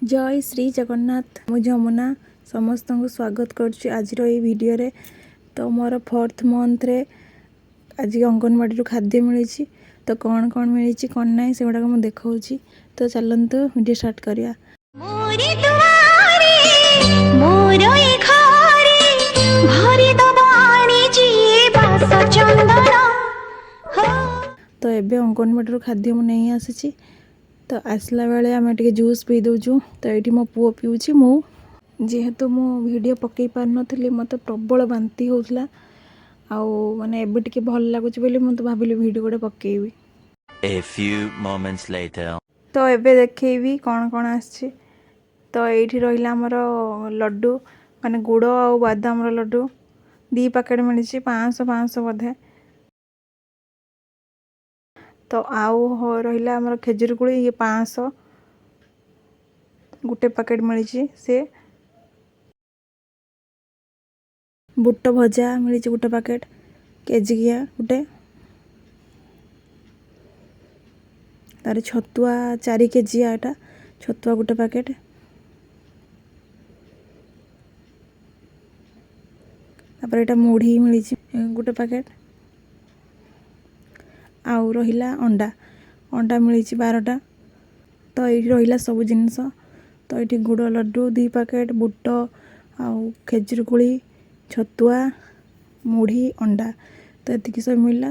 ଜୟ ଶ୍ରୀ ଜଗନ୍ନାଥ। ମୁଁ ଯମୁନା, ସମସ୍ତଙ୍କୁ ସ୍ୱାଗତ କରୁଛି ଆଜିର ଏଇ ଭିଡ଼ିଓରେ। ତ ମୋର ଫୋର୍ଥ ମନ୍ଥରେ ଆଜି ଅଙ୍ଗନବାଡ଼ିରୁ ଖାଦ୍ୟ ମିଳିଛି। ତ କ'ଣ କ'ଣ ମିଳିଛି, କ'ଣ ନାହିଁ, ସେଗୁଡ଼ାକ ମୁଁ ଦେଖାଉଛି। ତ ଚାଲନ୍ତୁ ଭିଡ଼ିଓ ଷ୍ଟାର୍ଟ କରିବା। ମୋରି ଦୁଆରେ, ମୋର ଏ ଘରେ ଭରି ଦବ ଆଣିଛି ବାସ ଚନ୍ଦନ ହୋ। ତ ଏବେ ଅଙ୍ଗନବାଡ଼ିରୁ ଖାଦ୍ୟ ମୁଁ ନେଇ ଆସିଛି। ତ ଆସିଲା ବେଳେ ଆମେ ଟିକେ ଜୁସ୍ ପିଇ ଦେଉଛୁ। ତ ଏଇଠି ମୋ ପୁଅ ପିଉଛି। ମୁଁ ଯେହେତୁ ମୁଁ ଭିଡ଼ିଓ ପକାଇ ପାରିନଥିଲି, ମୋତେ ପ୍ରବଳ ବାନ୍ତି ହେଉଥିଲା। ଆଉ ମାନେ ଏବେ ଟିକେ ଭଲ ଲାଗୁଛି ବୋଲି ମୁଁ ତ ଭାବିଲି ଭିଡ଼ିଓ ଗୋଟେ ପକାଇବି। A few moments later. ତ ଏବେ ଦେଖେଇବି କ'ଣ କ'ଣ ଆସିଛି। ତ ଏଇଠି ରହିଲା ଆମର ଲଡ଼ୁ, ମାନେ ଗୁଡ଼ ଆଉ ବାଦାମର ଲଡ଼ୁ। 2 ପ୍ୟାକେଟ୍ ମିଳିଛି, 500 500 ବୋଧେ। ତ ଆଉ ରହିଲା ଆମର ଖେଜୁରୀ କୋଳି, ଇଏ 500 ଗୋଟେ ପ୍ୟାକେଟ୍ ମିଳିଛି। ସେ ବୁଟ ଭଜା ମିଳିଛି ଗୋଟେ ପ୍ୟାକେଟ୍, କେଜିକିଆ ଗୋଟେ। ତାର ଛତୁଆ 4 କେଜିଆ, ଏଇଟା ଛତୁଆ ଗୋଟେ ପ୍ୟାକେଟ୍। ତାପରେ ଏଇଟା ମୁଢ଼ି ମିଳିଛି ଗୋଟେ ପ୍ୟାକେଟ୍। ଆଉ ରହିଲା ଅଣ୍ଡା, ଅଣ୍ଡା ମିଳିଛି 12ଟା। ତ ଏଇଠି ରହିଲା ସବୁ ଜିନିଷ। ତ ଏଇଠି ଗୁଡ଼ ଲଡ଼ୁ 2 ପ୍ୟାକେଟ୍, ବୁଟ ଆଉ ଖେଜୁରୀ କୋଳି, ଛତୁଆ, ମୁଢ଼ି, ଅଣ୍ଡା, ତ ଏତିକି ସବୁ ମିଳିଲା।